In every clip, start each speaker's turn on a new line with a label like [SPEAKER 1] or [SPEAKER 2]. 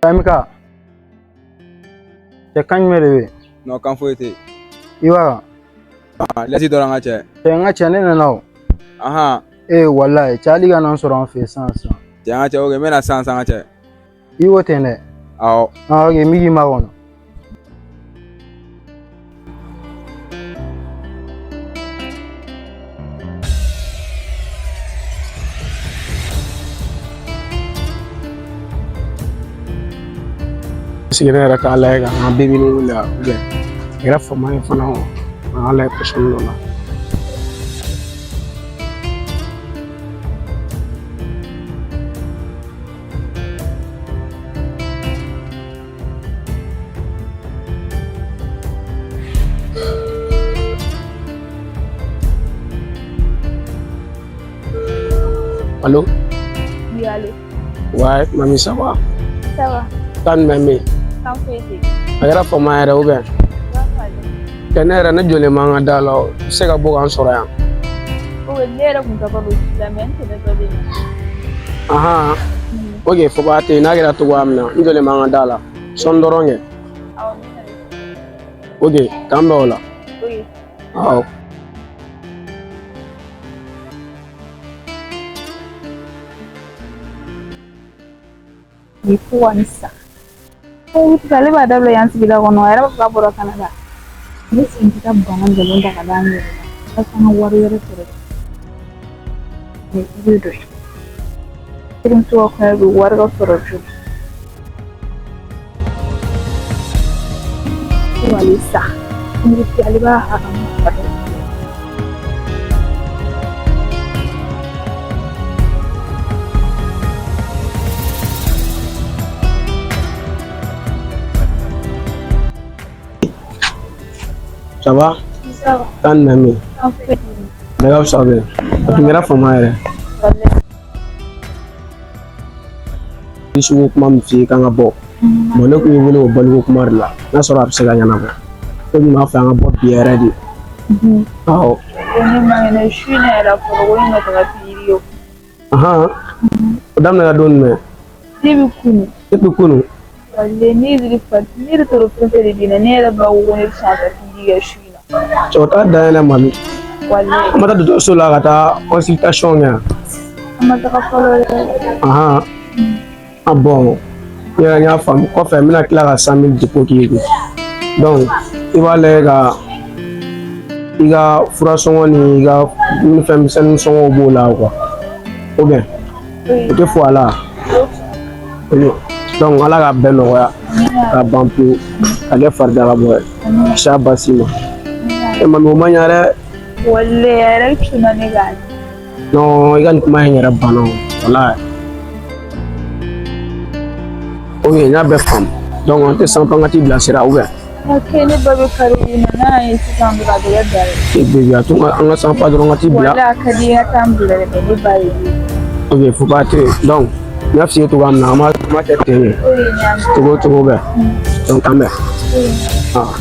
[SPEAKER 1] MK cɛ kan jumɛn de bɛ yen?
[SPEAKER 2] Non, kan foyi tɛ yen.
[SPEAKER 1] I b'a
[SPEAKER 2] kan? Lɛsi dɔrɔn ka cɛ.
[SPEAKER 1] Cɛ n ka cɛ ne nana o.
[SPEAKER 2] Ahan.
[SPEAKER 1] Ee walayi cɛ hali ka na n sɔrɔ an fɛ yen sisan sisan.
[SPEAKER 2] Cɛ n ka cɛ ok n bɛ na sisan sisan ka cɛ.
[SPEAKER 1] I ko ten dɛ.
[SPEAKER 2] Awɔ.
[SPEAKER 1] Ah ok n bɛ k'i makɔnɔ.
[SPEAKER 3] Sigi ne yɛrɛ k'a lajɛ ka n ka bibini wuli a kɛra fama ye fana o an k'a lajɛ pɔsɔni dɔ la. Allô?
[SPEAKER 4] Oui, allô.
[SPEAKER 3] Ouais, mamie, ça va?
[SPEAKER 4] Ça va.
[SPEAKER 3] Tan jumɛn bɛ yen?
[SPEAKER 4] Kan foyi tɛ yen.
[SPEAKER 3] A kɛra fama yɛrɛ ou bien? Cɛ ne yɛrɛ ne jɔlen b'an ka da la o. I bɛ se ka bɔ k'an sɔrɔ yan.
[SPEAKER 4] Ok, ne yɛrɛ kun taatɔ don ci la mais n tɛmɛtɔ bɛ na.
[SPEAKER 3] Ahan. Ok, fo b'a tɛ yen n'a kɛra cogoya min na n jɔlen b'an ka da la. Sɔɔni dɔrɔn kɛ.
[SPEAKER 4] Awɔ, n bɛ na.
[SPEAKER 3] Ok, k'an bɛn o la.
[SPEAKER 4] Ok.
[SPEAKER 3] Awɔ.
[SPEAKER 4] Ni ko ka ni sa. Ko ale b'a dabila yan sigida kɔnɔ, a yɛrɛ b'a fɔ k'a bɔra Canada. Ne sen tɛ taa bana nkalon ta ka d'an yɛrɛ la. Walasa an ka wari wɛrɛ sɔrɔ. Ni i bɛ dɔ ye. Terimuso ka kɔɲɔ bɛ wari ka sɔrɔ joona. Ko ale sa. Ale b'a haramu.
[SPEAKER 3] Ça va?
[SPEAKER 4] Ça va.
[SPEAKER 3] Tan jumɛn bɛ yen? Ne ka fisa bɛ. A tun kɛra fama yɛrɛ. Ni sugu kuma min f'i ye k'an ka bɔ. Bon ne kun y'i wele o baliko kuma de la. N'a sɔrɔ a bɛ se ka ɲɛnabɔ. Ne tun b'a fɛ an ka bɔ bi yɛrɛ de. Awɔ.
[SPEAKER 4] Ne ma kɛnɛ su in na yɛrɛ fɔlɔ ko ne ma taga pikiri kɛ.
[SPEAKER 3] Ahan. O daminɛna don jumɛn?
[SPEAKER 4] Ne bɛ kunun.
[SPEAKER 3] E bɛ kunun?
[SPEAKER 4] Walayi ne yɛrɛ fa ne yɛrɛ tɔɔrɔ fɛn fɛn de bɛ na ne yɛrɛ b'a ko ne bɛ sɔn ka taa pikiri kɛ su in na.
[SPEAKER 3] Cɛ o t'a dan yɛrɛ mami.
[SPEAKER 4] Walayi.
[SPEAKER 3] An ma taa dɔgɔtɔrɔso la ka taa consultation kɛ yan.
[SPEAKER 4] An ma taga fɔlɔ dɛ.
[SPEAKER 3] Ahan. Ah bon. N yɛrɛ y'a faamu kɔfɛ n bɛna tila ka 100 000 dépôt k'i kun. Donc i b'a lajɛ ka i ka fura sɔngɔ ni i ka fɛn misɛnnin sɔngɔw b'o la quoi. Ou bien o tɛ fɔ a la. Donc ala k'a bɛɛ nɔgɔya k'a ban pewu ka kɛ farijagabɔ ye. Kisi a basi ma. E mami o ma ɲa dɛ.
[SPEAKER 4] Walayi a yɛrɛ cunna ne kan.
[SPEAKER 3] Non i ka nin kuma in yɛrɛ banna o walayi. Ok n y'a bɛɛ faamu. Donc an tɛ san pan ka t'i bilasira ou bien?
[SPEAKER 4] Ok ne ba bɛ kari in na n'a ye sisan dɔrɔn a bɛ kɛ da ye.
[SPEAKER 3] E bébé a to an ka san pa dɔrɔn ka t'i bila.
[SPEAKER 4] Walayi a ka di n ye ka taa n bila dɛ mais ne ba ye.
[SPEAKER 3] Ok faut pas te donc n y'a f'i ye cogoya min na an b'a kɛ ten de.
[SPEAKER 4] Ok n y'a mɛn.
[SPEAKER 3] Cogo o cogo bɛ. Donc an bɛn. Ah.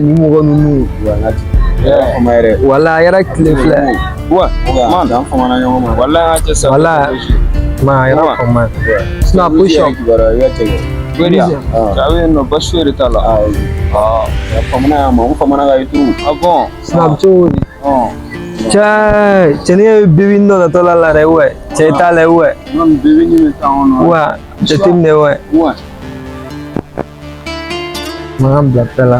[SPEAKER 5] Ni mɔgɔ ninnu wala a yɛrɛ tile filɛ wala ma a yɛrɛ fama sinon a push up. Sinon a bɛ cogo di cɛ cɛnin ye bibini dɔ natɔ la dɛ wɛ cɛ t'a la wɛ wa jateminɛ wɛ mankan bila bɛɛ la.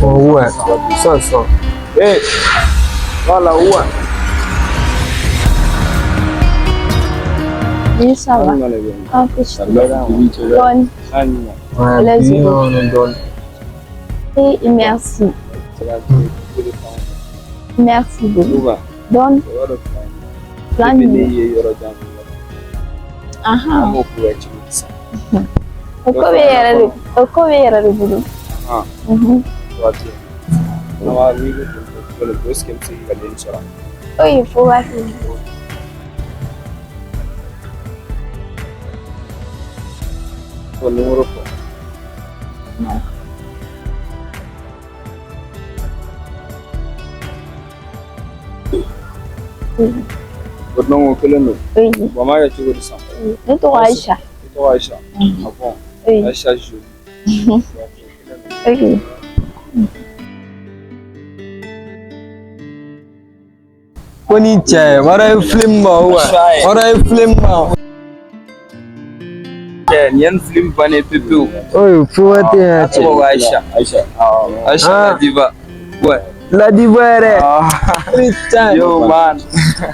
[SPEAKER 5] Oh ouais, ça, ça.
[SPEAKER 2] Eh, voilà, ouais.
[SPEAKER 4] Oui, ça va. Un petit Bonne.
[SPEAKER 5] Ouais,
[SPEAKER 4] Let's
[SPEAKER 5] bien,
[SPEAKER 4] go.
[SPEAKER 5] on donne.
[SPEAKER 4] Et merci. Merci beaucoup. Bonne. Plan Aha. O ko bɛ yɛrɛ de o ko bɛ yɛrɛ de bolo.
[SPEAKER 6] Oui, fo waati.
[SPEAKER 2] O numéro fɔ. O donc o kelen don.
[SPEAKER 6] Oui.
[SPEAKER 2] Bon, an b'a kɛ cogo di sisan?
[SPEAKER 6] Ne tɔgɔ Aïcha.
[SPEAKER 2] I tɔgɔ Aïcha. Ah bon?
[SPEAKER 6] Oui.
[SPEAKER 2] Aïcha Jolie.
[SPEAKER 6] Ok.
[SPEAKER 5] Ko ni cɛ wara ye film bɔ wa wara ye film bɔ.
[SPEAKER 2] Cɛ nin ye nin film bannen pewu pewu.
[SPEAKER 5] Oye fo waati yɛrɛ
[SPEAKER 2] A tɔgɔ ko
[SPEAKER 5] cɛ.
[SPEAKER 2] Aïcha. Aïcha. Aïcha
[SPEAKER 5] Ah.
[SPEAKER 2] la diva. Ouais.
[SPEAKER 5] La diva yɛrɛ.
[SPEAKER 2] Ah.
[SPEAKER 5] Ni cɛ.
[SPEAKER 2] Yo man.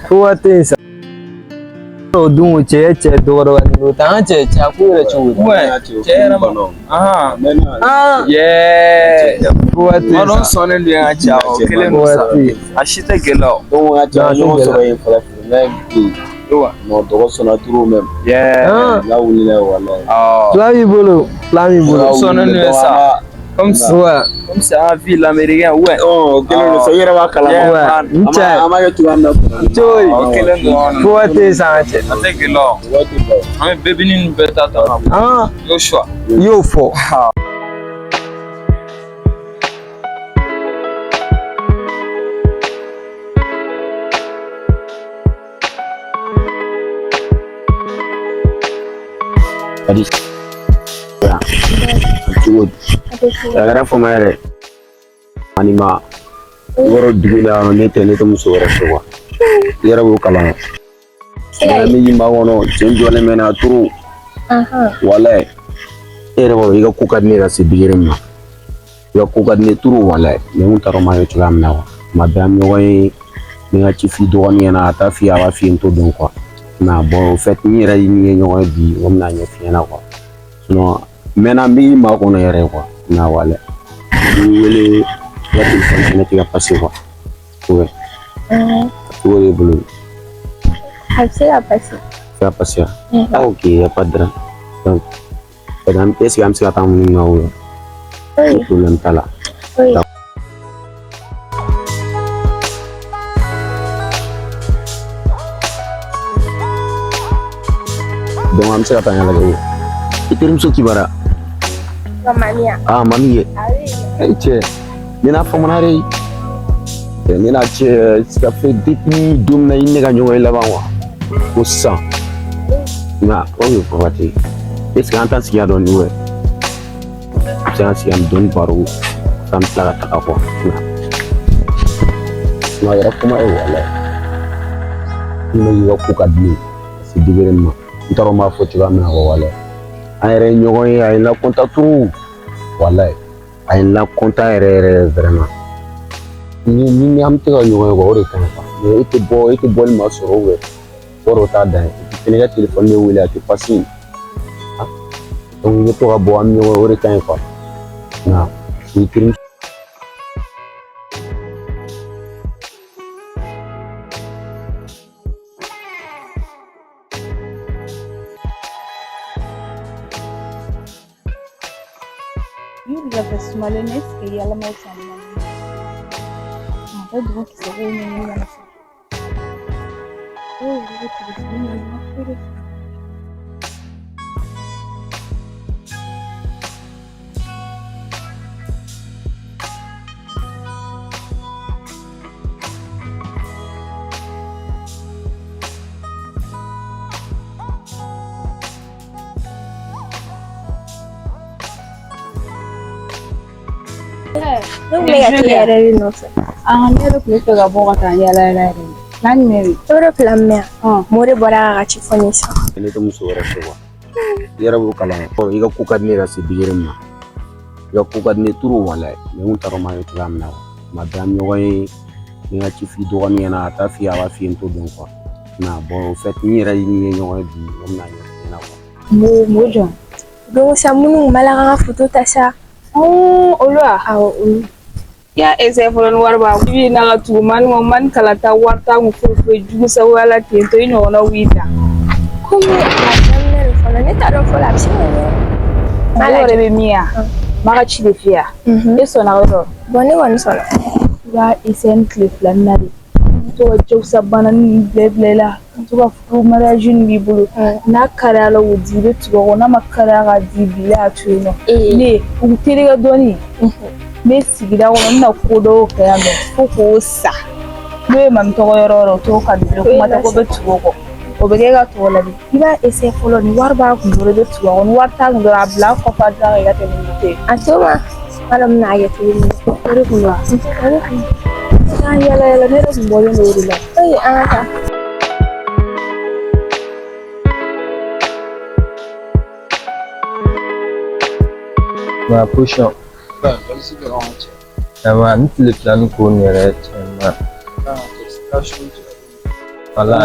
[SPEAKER 5] Fo waati sa. O dun o cɛ ye cɛ dɔgɔdɔgɔnin don tan an cɛ cɛ a ko yɛrɛ cogo di.
[SPEAKER 2] Ouais. Cɛ yɛrɛ ma. Ahan.
[SPEAKER 5] Ah.
[SPEAKER 2] Yeah.
[SPEAKER 5] Fo waati
[SPEAKER 2] Maa dɔn
[SPEAKER 5] sa.
[SPEAKER 2] sɔnnen don yan ka cɛ o kelen
[SPEAKER 5] Fo
[SPEAKER 2] don sa.
[SPEAKER 5] waati.
[SPEAKER 2] A si tɛ gɛlɛya o.
[SPEAKER 7] Donc, a
[SPEAKER 5] Non,
[SPEAKER 7] ɲɔgɔn
[SPEAKER 5] tɛ
[SPEAKER 7] sɔrɔ yen fɔlɔ mais bi
[SPEAKER 2] Yo.
[SPEAKER 7] non dɔgɔ sɔnna trop même.
[SPEAKER 2] Yeah.
[SPEAKER 5] Ah.
[SPEAKER 7] N'a wulila walayi.
[SPEAKER 2] Ah.
[SPEAKER 5] Plan b'i bolo. Plan b'i bolo.
[SPEAKER 2] Sɔnnen don yan sa. Comme si,
[SPEAKER 5] Ouais.
[SPEAKER 2] comme c'est un vie l'américain, ouais.
[SPEAKER 7] O kelen don sa, i yɛrɛ b'a kalama.
[SPEAKER 2] Yeah,
[SPEAKER 5] Ouais.
[SPEAKER 2] man.
[SPEAKER 5] N cɛ.
[SPEAKER 7] An b'a kɛ cogoya min na.
[SPEAKER 5] Cogo di.
[SPEAKER 2] O kelen don.
[SPEAKER 5] Fo waati sa an cɛ.
[SPEAKER 2] A tɛ gɛlɛya o.
[SPEAKER 7] Waati bɛɛ.
[SPEAKER 2] An bɛ bébini ninnu bɛɛ ta ta.
[SPEAKER 5] Ah.
[SPEAKER 2] Yo choix.
[SPEAKER 5] I y'o fɔ.
[SPEAKER 7] Kadi. Cogo di? A kɛra fama yɛrɛ. Ani ma yɔrɔ dugu la ne tɛ ne tɛ muso wɛrɛ fɛ quoi. I yɛrɛ b'o kalama. Ne y'i makɔnɔ cɛ jɔlen bɛ na trop. Walayi. E yɛrɛ b'a dɔn i ka ko ka di ne ye ka se degré min ma. I ka ko ka di ne ye trop walayi. Mais n kun t'a dɔn n b'a kɛ cogoya min na quoi. Tuma bɛɛ an bɛ ɲɔgɔn ye n bɛ n ka ci f'i dɔgɔnin ɲɛna a t'a f'i ye a b'a f'i ye n t'o dɔn quoi. Mais bon au fait n yɛrɛ ye min ye ɲɔgɔn ye bi n ko n bɛna ɲɛf'i ɲɛna quoi. Sinon n mɛnna n b'i makɔnɔ yɛrɛ quoi. Na walayi. N b'i wele i ka téléphone fɛnɛ tɛ ka passer quoi. Ouais. Cogo de bolo.
[SPEAKER 6] A bɛ se ka passer.
[SPEAKER 7] Se ka passer wa? Ah ok, y a pas de drame. Donc, est-ce que an bɛ se ka taa mun na o la?
[SPEAKER 6] Oui.
[SPEAKER 7] Problème t'a la.
[SPEAKER 6] Oui.
[SPEAKER 7] Donc an bɛ se ka taa ɲɛnajɛ o. I terimuso kibaruya.
[SPEAKER 6] Mami ya.
[SPEAKER 7] Ah mami ye.
[SPEAKER 6] A bɛ yen.
[SPEAKER 7] E cɛ, ne n'a famana dɛ. Ne n'a cɛ ça fait depuis don min na i ni ne ka ɲɔgɔn ye laban quoi. Ko sisan. Nka o ye waati. Est ce que an t'an sigi yan dɔɔni wɛ? An bɛ se k'an sigi yan dɔɔni baro. An bɛ tila ka taga quoi. Nka a yɛrɛ kuma ye walayi. Ne y'i ka ko ka di ne ye ka se degré min ma. N t'a dɔn n b'a fɔ cogoya min na quoi walayi. An yɛrɛ ye ɲɔgɔn ye a ye n la content trop. Walayi. A ye n la content yɛrɛ yɛrɛ vraiment. Ni an bɛ to ka ɲɔgɔn ye quoi o de ka ɲi quoi. Mais e tɛ bɔ e tɛ bɔli ma sɔrɔ ou bien o t'a dan ye. Et puis fɛnɛ i ka téléphone bɛ wele a tɛ passer. Donc i bɛ to ka bɔ an bɛ ɲɔgɔn ye o de ka ɲi quoi. Nka i terimuso
[SPEAKER 4] Ni wulafɛ sumalen na est-ce que yalama san na? A bɛ dugu kisɛ ko ɲini ka na sa. Dɔw yɛrɛ bɛ telefɔni ɲini feere.
[SPEAKER 6] Ne kun bɛ ka t'i yɛrɛ de nɔfɛ.
[SPEAKER 4] Ah, ne yɛrɛ tun bɛ fɛ ka bɔ ka taa yala yala yɛrɛ. N'a ɲuman bɛ.
[SPEAKER 6] E bɛ plan min yan.
[SPEAKER 4] Ɔn.
[SPEAKER 6] Mo de bɔra k'a ka ci fɔ ne ye sisan.
[SPEAKER 7] Ne tɛ muso wɛrɛ fɛ quoi. I yɛrɛ b'o kalama. I ka ko ka di ne ye ka se degré min ma. I ka ko ka di ne ye trop walayi. Mais n kun t'a dɔn n b'a kɛ cogoya min na quoi. Tuma bɛɛ an bɛ ɲɔgɔn ye n bɛ n ka ci f'i dɔgɔnin ɲɛna a t'a f'i ye a b'a f'i ye n t'o dɔn quoi. Mais bon au fait n yɛrɛ ye min ye ɲɔgɔn ye bi n ko n bɛna ɲɛf'i ɲɛna quoi.
[SPEAKER 4] Mo jɔn.
[SPEAKER 6] Donc sa minnu kun b'a la k'an ka foto ta sa.
[SPEAKER 4] Olu wa?
[SPEAKER 6] Awɔ olu.
[SPEAKER 4] I y'a essayer fɔlɔ ni wari b'a kun. I b'i na ka tugu mani kɔ mani kala ta wari t'a kun foyi foyi jugu sagoya la ten tɔ i ɲɔgɔnnaw b'i ta.
[SPEAKER 6] Komi a daminɛ don fɔlɔ ne t'a dɔn fɔlɔ a bɛ se ka ɲɛ.
[SPEAKER 4] Mɔgɔ yɛrɛ bɛ min yan. M'a ka ci de f'i ye wa? E sɔnna yɔrɔ.
[SPEAKER 6] Bon ne kɔni sɔnna.
[SPEAKER 4] I b'a essayer ni tile filanin na de. To ka jagosa bana ni bila bila i la, ka to ka furu mariage nin b'i bolo. N'a kariya la k'o di, i bɛ tugu a kɔ. N'a ma kariya k'a di, bi a to yen nɔ. Ne u terikɛ dɔɔni, n bɛ sigida kɔnɔ, n bɛna ko dɔw kɛ yan nɔ fo k'o sa. N'o ye mami tɔgɔ yɔrɔ o yɔrɔ, o t'o ka di bilen. Kuma tɛ ko bɛ tugu o kɔ, o bɛ kɛ ka tɔgɔ ladi. I b'a essayer fɔlɔ, ni wari b'a kun dɔrɔn, i bɛ tugu a kɔ. Ni wari t'a kun dɔrɔn, a bila a kɔfɛ, a dilan ka i ka tɛmɛ ni moto ye.
[SPEAKER 6] A to ma, b'a dɔn n bɛna kɛ cogo min na.
[SPEAKER 4] O de kun don wa? O de kun. An yala yala, ne yɛrɛ kun bɔlen don o de la.
[SPEAKER 6] Oye, an ka taa.
[SPEAKER 5] Ma position. Ayiwa, ni tile fila ni ko nin yɛrɛ cɛ ma. Wala.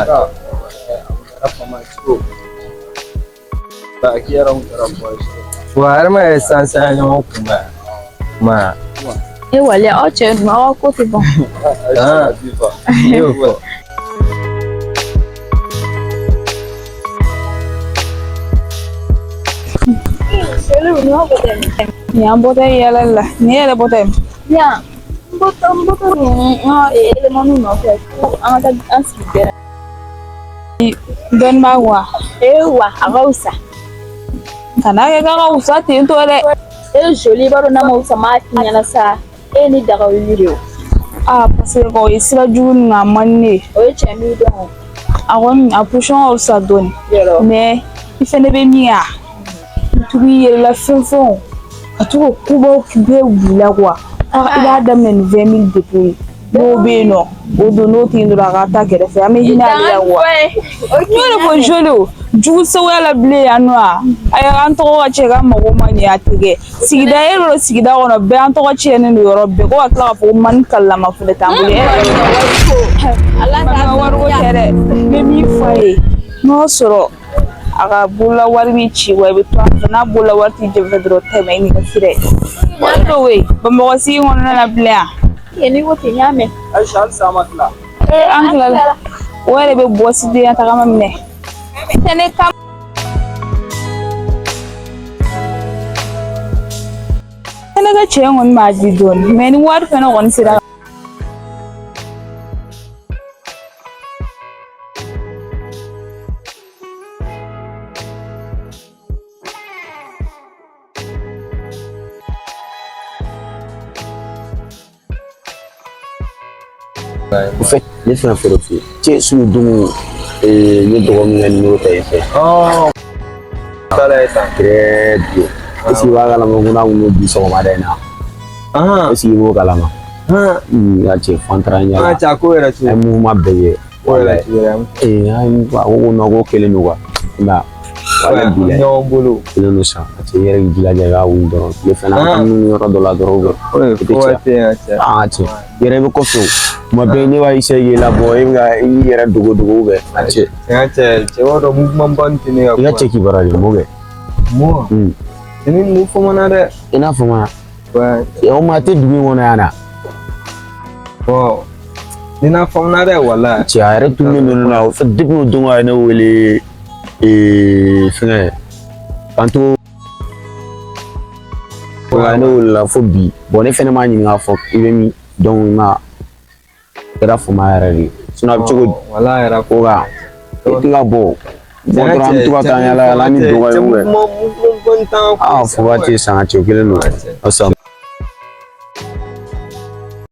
[SPEAKER 5] Wa yɛrɛ ma ye san san ɲɔgɔn kunbɛn. Ma.
[SPEAKER 4] E wale, aw cɛ dun, aw ka ko tɛ ban.
[SPEAKER 5] Ah, ne y'o fɔ.
[SPEAKER 4] Nin y'an bɔtɔ ye yala la, nin yɛrɛ bɔtɔ ye. Yan, n bɔtɔ n ka élément nɔfɛ ko an ka taa an sigi bɛɛ. Dɔɔni b'a kun wa?
[SPEAKER 6] Ee wa, a ka fisa.
[SPEAKER 4] Kana kɛ k'a ka fisa ten tɔ dɛ.
[SPEAKER 6] E joli, i b'a dɔn n'a ma fisa, m'a f'i ɲɛna sa. E ni daga wuli de o.
[SPEAKER 4] Aa, parce que o ye sira jugu nin a man di ne ye.
[SPEAKER 6] O ye cɛ min dɔn o.
[SPEAKER 4] A kɔni a position ka fisa dɔɔni. Mais i fɛnɛ bɛ min kɛ a, tugu i yɛrɛ la fɛn fɛnw, ka to ka kobaw bɛɛ wuli la quoi. I b'a daminɛ ni 20 000 dépôt ye. N'o bɛ yen nɔ, o don, n'o tɛ yen dɔrɔn, a ka taa kɛrɛfɛ, an bɛ hinɛ ale la quoi. N y'o de fɔ joli o jugu sagoya la bilen yan nɔ a. Ayi, an tɔgɔ ka cɛ ka mago ma ɲɛ, a tɛ kɛ. Sigida e bolo, sigida kɔnɔ bɛɛ an tɔgɔ tiɲɛnen don yɔrɔ bɛɛ, ko ka tila k'a fɔ ko mani kalama fɛnɛ t'an bolo. E yɛrɛ
[SPEAKER 6] Ala
[SPEAKER 4] ka wariko tɛ dɛ. N bɛ min fɔ a ye, n'o sɔrɔ a ka bolola wari b'i ci wa, i bɛ to a fɛ. N'a bolola wari t'i jɛ fɛ dɔrɔn, tɛmɛ i n'i ka sira ye. Wari dɔw bɛ yen Bamakɔ sigi kɔnɔna na bilen yan.
[SPEAKER 6] E n'i ko ten, n y'a mɛn.
[SPEAKER 2] Aïcha, halisa an ma tila.
[SPEAKER 4] Ee, an tilala. O yɛrɛ bɛ bɔ sidenya tagama minɛ. Tɛ ne ka ne ka cɛ kɔni b'a di dɔɔni, mais ni wari fɛnɛ kɔni sera.
[SPEAKER 7] Au fait, ne fɛn fɛn f'i ye cɛ sugu don, ne dɔgɔnin ka numéro ta i fɛ.
[SPEAKER 5] Oh. Taara ye tan.
[SPEAKER 7] Très bien. Est-ce que i b'a kalama ko n'a kun bɛ bi sɔgɔmada in na?
[SPEAKER 5] Ah.
[SPEAKER 7] Est-ce que i b'o kalama?
[SPEAKER 5] Ah.
[SPEAKER 7] N ka cɛ fan taara ɲɛ la.
[SPEAKER 5] Ah, cɛ a ko yɛrɛ
[SPEAKER 7] An ye mouvement bɛɛ kɛ.
[SPEAKER 5] Ko yɛrɛ cogo yɛrɛ.
[SPEAKER 7] Ee, an a ko ko non, ko kelen don quoi. Nka wala bilayi.
[SPEAKER 5] Ɲɔgɔn bolo.
[SPEAKER 7] Kelen don sa. Parce que i yɛrɛ k'i jilaja i k'a wuli dɔrɔn. Tile fana an taa munumunu yɔrɔ dɔ la dɔrɔn.
[SPEAKER 5] O
[SPEAKER 7] O tɛ
[SPEAKER 5] fo
[SPEAKER 7] cɛ.
[SPEAKER 5] tɛ yan cɛ.
[SPEAKER 7] Ah cɛ. I yɛrɛ bɛ kɔfɛ o. Tuma bɛɛ ne b'a essayer k'i labɔ, e bɛ ka i yɛrɛ dogo dogo ou bien a cɛ.
[SPEAKER 5] Cɛ cɛ cɛ b'a dɔn mouvement ba nin tɛ ne ka
[SPEAKER 7] I ka cɛ kibaruya de m'o kɛ.
[SPEAKER 5] Moi. Ni mun fɔmana dɛ.
[SPEAKER 7] I n'a fɔ ma.
[SPEAKER 5] Ouais.
[SPEAKER 7] O ma tɛ dugu in kɔnɔ yan na.
[SPEAKER 5] Bon. Ni n'a fɔmana dɛ walayi.
[SPEAKER 7] Cɛ a yɛrɛ tununnen don ne na. O fait depuis o don a ye ne wele ee fɛngɛ k'an to a ye ne wele la fo bi. Bon, ne fɛnɛ m'a ɲininka fɔ i bɛ min, donc i ma kɛra fama yɛrɛ de ye. Sinon a bɛ cogo di?
[SPEAKER 5] Walayi yɛrɛ.
[SPEAKER 7] O ka e tɛ ka bɔ. Bɔ dɔrɔn an bɛ to ka taa yala yala ni dɔgɔ ye ou bien.
[SPEAKER 5] Mouvement ba nin t'an
[SPEAKER 7] Ah, fo ka tɛ san cɛ kelen don. Asa.